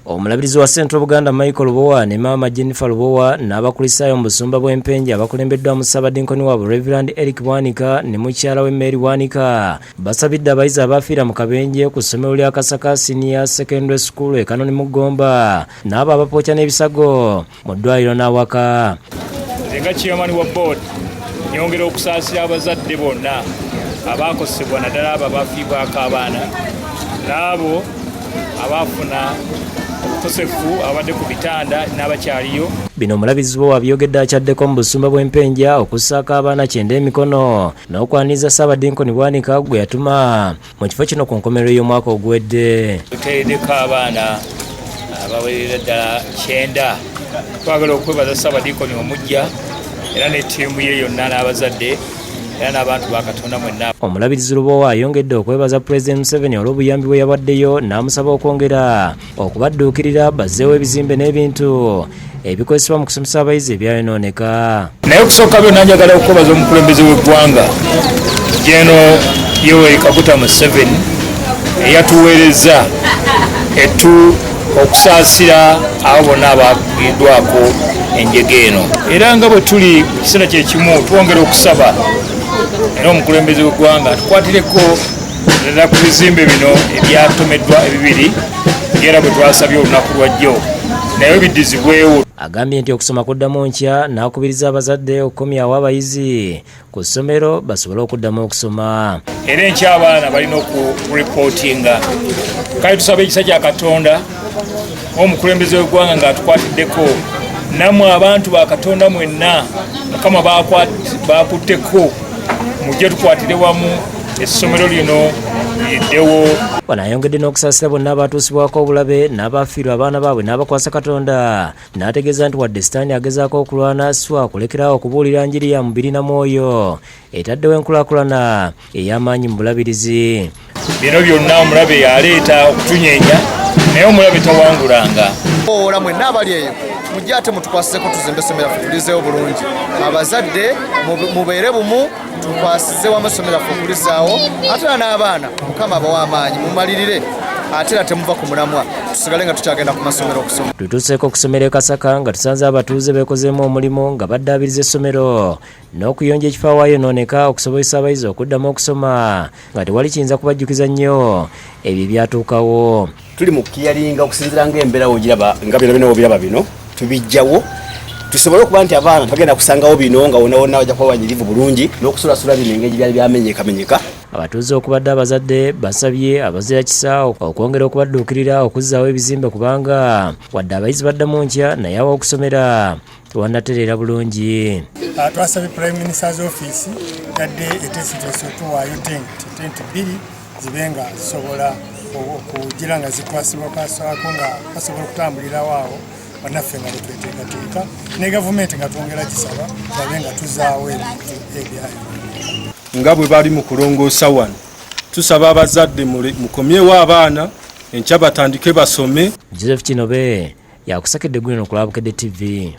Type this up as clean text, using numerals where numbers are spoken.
Omulabirizi wa Central Buganda Michael Lubowa ne maama Jennifer Lubowa n'abakulisaayo mu busumba bw'Empenja abakulembeddwamu Ssaabadinkoni waabwe Reverend Eric Bwanika ne mukyala we Mary Bwanika basabidde abayizi abaafiira mu kabenje ku ssomero lya Kasaka Senior Secondary School e Kanoni mu Gomba n'abo abapooca n'ebisago mu ddwaliro n'awaka. Nze nga chairman wa board nyongera okusaasira abazadde bonna abaakosebwa, naddala abo abafiibwako abaana n'abo abaafuna obukosefu, abadde ku bitanda n'abakyaliyo. Bino omulabirizi bo wabyogedde akyaddeko mu busumba bw'Empenja okussaako abaana 90 emikono n'okwaniriza Ssaabadinkoni Bwanika gwe yatuma mu kifo kino ku nkomerero y'omwaka oguwedde. Tuteereddeko abaana abawerera ddala 90. Twagala okwebaza Ssaabadinkoni omujja era ne ttiimu ye yonna n'abazadde era n'abantu ba Katonda mwenna. Omulabirizi Lubowa ayongedde okwebaza Pulezidenti Museveni olw'obuyambi bwe yabaddeyo n'amusaba okwongera okubadduukirira bazzeewo ebizimbe n'ebintu ebikozesebwa mu kusomesa abayizi ebyayonooneka. Naye okusooka byonna, njagala okwebaza omukulembeze w'eggwanga, General Yoweri Kaguta Museveni, eyatuweereza etu okusaasira abo bonna abagiddwako enjega eno. Era nga bwe tuli mu kiseera kyekimu, twongera okusaba era omukulembeze w'eggwanga tukwatireko ddala ku bizimbe bino ebyatomeddwa ebibiri, era bwe twasabye olunaku lwajjo naye biddizibwewo. Agambye nti okusoma kuddamu nkya n'akubiriza abazadde okukomyawo abayizi ku ssomero basobole okuddamu okusoma. Era enkya abaana balina okureportinga. Kale tusaba ekisa kya Katonda, omukulembeze w'eggwanga ng'atukwatiddeko, nammwe abantu ba Katonda mwenna Mukama bakutteko, mujje tukwatire wamu essomero lino liddewo. Wano ayongedde n'okusaasira bonna abatuusibwako obulabe n'abafiirwa abaana baabwe n'abakwasa Katonda, n'ategeeza nti wadde Sitaani agezaako okulwana, si wakulekerawo okubuulira njiri ya mubiri na mwoyo etaddewo enkulaakulana ey'amaanyi mu bulabirizi. Bino byonna omulabe yaleeta okutunyeenya, naye omulabe tawangulanga. Ola mwenna abali eyo, mujje ate mutukwasizeko tuzimbe essomero laffe, tulizeewo bulungi. Abazadde mubeere bumu, tukwasize wamu essomero laffe okulizaawo. Ate era n'abaana, Mukama abawa amaanyi, mumalirire, ate era temuva ku mulamwa, tusigale nga tukyagenda ku masomero okusoma. Tutuuseeko okusomera e Kasaka nga tusanze abatuuze beekozeemu omulimu nga baddaabiriza essomero n'okuyonja ekifo awaayonooneka okusobozesa abayizi okuddamu okusoma nga tewali kiyinza kubajjukiza nnyo ebyo ebyatuukawo. Tuli mu clearinga okusinziira ng'embeera wogiraba, nga bino bino wobiraba, bino tubijjawo tusobole okuba nti abaana tebagenda kusangawo bino, nga wonna wonna bajja kuba banyirivu bulungi n'okusulasula bino engeri byali byamenyekamenyeka. Abatuuze okubadde abazadde basabye abazira kisa okwongera okubadduukirira okuzzaawo ebizimbe, kubanga wadde abayizi baddamu nkya, naye aw'okusomera tewannatereera bulungi. Twasabye Prime Minister's Office yadde eteeseteese otuwaayo tenti 2 zibe nga zisobola okugira nga zikwasibwa kwasibwako nga basobola okutambulirawo awo bannaffe nga bwetweteekateeka ne gavumenti nga twongera gisaba babe nga tuzaawo ebintu ebyayo. Nga bwe bali mu kulongoosa wano, tusaba abazadde mukomyewo abaana enkya batandike basome. Joseph Kinobe yakusakedde gwino ku Lwabukedde TV.